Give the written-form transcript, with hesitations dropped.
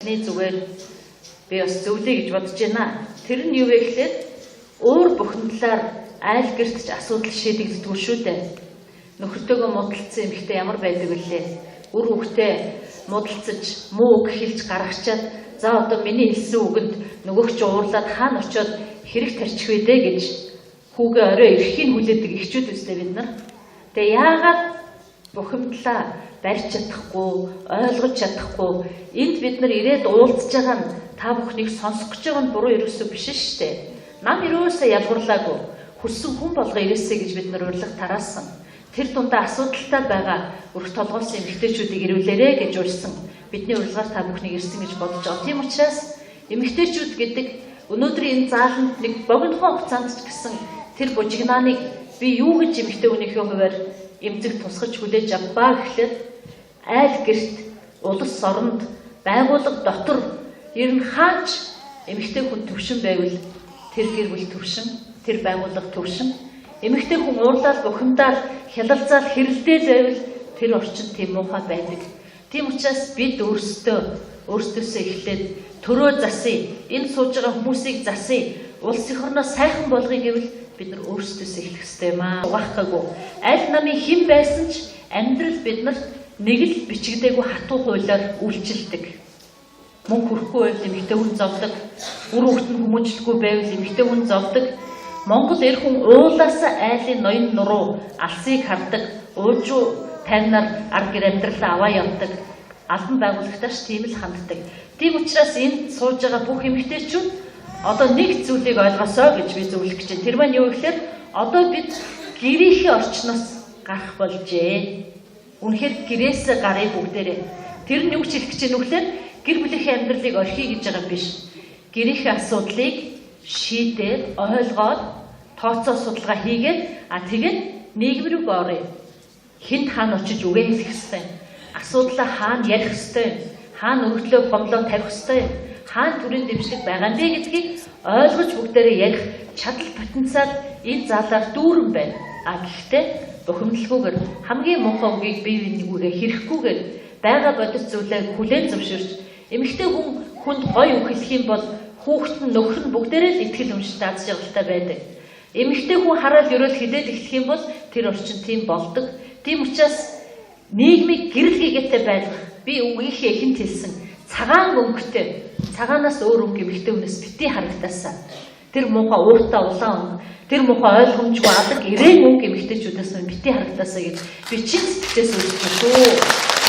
Миний зүгээр би бас зөвлөе гэж бодож байна. Тэр нь юу вэ гэхээр уур бухимдлаар айл гэрт ч асуудал шийдэгддэггүй шүү дээ. Нөхөртөөгөө муудалцсан эмэгтэй ямар байдаг вүлээ? Үр хүүхдээ муудалцаж муу үг хэлж гаргачаад за одоо миний хэлсэн үгэнд нөгөөх чинь уурлаад хаана очиод хэрэг тарчих вэ дээ гэж хүүгээ орой ирэхийг хүлээдэг эхчүүд үстэй бид нар. Тэгээ яагаад бухимдлаа барьж чадахгүй, ойлгож чадахгүй энд бид нар ирээд уулзж байгаа нь та бүхнийг сонсох гэж байгаа нь буруу ерөөсөө биш шүү дээ. Нам ерөөсөө ялгуурлаагүй. Хүссэн хүн болго ирээсэй гэж бид нар урилга тараасан. Тэр дундаа асуудалтай байгаа өрх толгойлсон эмэгтэйчүүдийг ирүүлээрэ гэж урьсан. Бидний урилгаар та бүхнийг ирсэн гэж бодож байгаа. Тийм учраас эмэгтэйчүүд гэдэг өнөөдрийн энэ зааланд нэг богинохон хугацаанд ч гэсэн тэр бужигнааныг би юу гэж эмэгтэй хүнийхээ хувиар эмзэг тусгаж хүлээж авбаа гэхлээр айл гэрт, улс оронд, байгууллага дотор ер нь хаач эмэгтэй хүн төвшин байвал тэр гэр бүл төвшин, тэр байгууллага төвшин. Эмэгтэй хүн уурлал, бухимдаал, хялалзаал, хэрэлдээл байвал тэр орчин тийм муухай байдаг. Тийм учраас бид өөрсдөө өөрсдөөсөө эхлээд төрөө засъя, энэ сууж байгаа хүмүүсийг засъя, улс эх орноо сайхан болгоё гэвэл бид нар өөрсдөөсөө эхлэх ёстой юм аа. Угаахгүй. Аль намын хэн байсан ч амьдрал биднэрт нэг л бичигдээгүй хатуу хуулиар үйлчилдэг. Мөнгө хүрхгүй байвал эмэгтэй хүн зовдөг. Үр хүүхэд нь хүмүүжлэхгүй байвал эмэгтэй хүн зовдөг. Монгол эр хүн уулаас айлын ноён нуруу алсыг хардаг. Уужуу тайвнаар ар гэр амьдралаа аваа явдаг. Албан байгуулагтаач тийм л ханддаг. Тийм учраас энд сууж байгаа бүх эмэгтэйчүүд одоо нэг зүйлийг ойлгосоо гэж би зөвлөх гэж байна. Тэр маань юу гэхээр одоо бид гэрийнхээ орчноос гарах болжээ. Үнэхээр гэрээсээ гарыг бүгдээрээ. Тэр нь юу гэж хэлэх гэж байна вэ гэхээр гэр бүлийнхээ амьдралыг орхиё гэж байгаа биш. Гэрийнхээ асуудлыг шийдээд, ойлгоод, тооцоо судалгаа хийгээд тэгээд нийгэм рүү оръё. Хэнд хаана очиж үгээ хэлэх ёстой юм. Асуудлаа хаана ярих ёстой юм. Хаана өргөдлөө гомдлоо тавих ёстой юм. Хаана төрийн дэмжлэг байгаа юм бэ гэдгийг ойлгож бүгдээрээ ярих чадал потенциал энэ залаар дүүрэн байна. А гэхдээ бухимдалгүйгээр хамгийн муухай үгийг бие биенийгүүгээ хэрэгхгүйгээр байгаа бодит зүйлээ хүлээн зөвшөөрч эмэгтэй хүн хүнд гоё үг хэлэх юм бол хүүхэд нь нөхөр нь бүгдээрээ л итгэл үнэмшилтэй аз жаргалтай байдаг. Эмэгтэй хүн хараал ерөөл хилээд эхлэх юм бол тэр орчин тийм болдог. Тийм учраас нийгмийг гэрэл гэгээтэй байлгах би үгийнхээ эхэнд хэлсэн цагаан өнгөтэй цагаанаас өөр өнгө эмэгтэй хүнээс битгий харагдаасаа. Тэр муухай ууртай улаан өнгө, тэр муухай ойлгомжгүй алаг ирээн өнгө эмэгтэйчүүдээс битгий харагдаасаа гэж би чин сэтгэлээс үздэг шүү.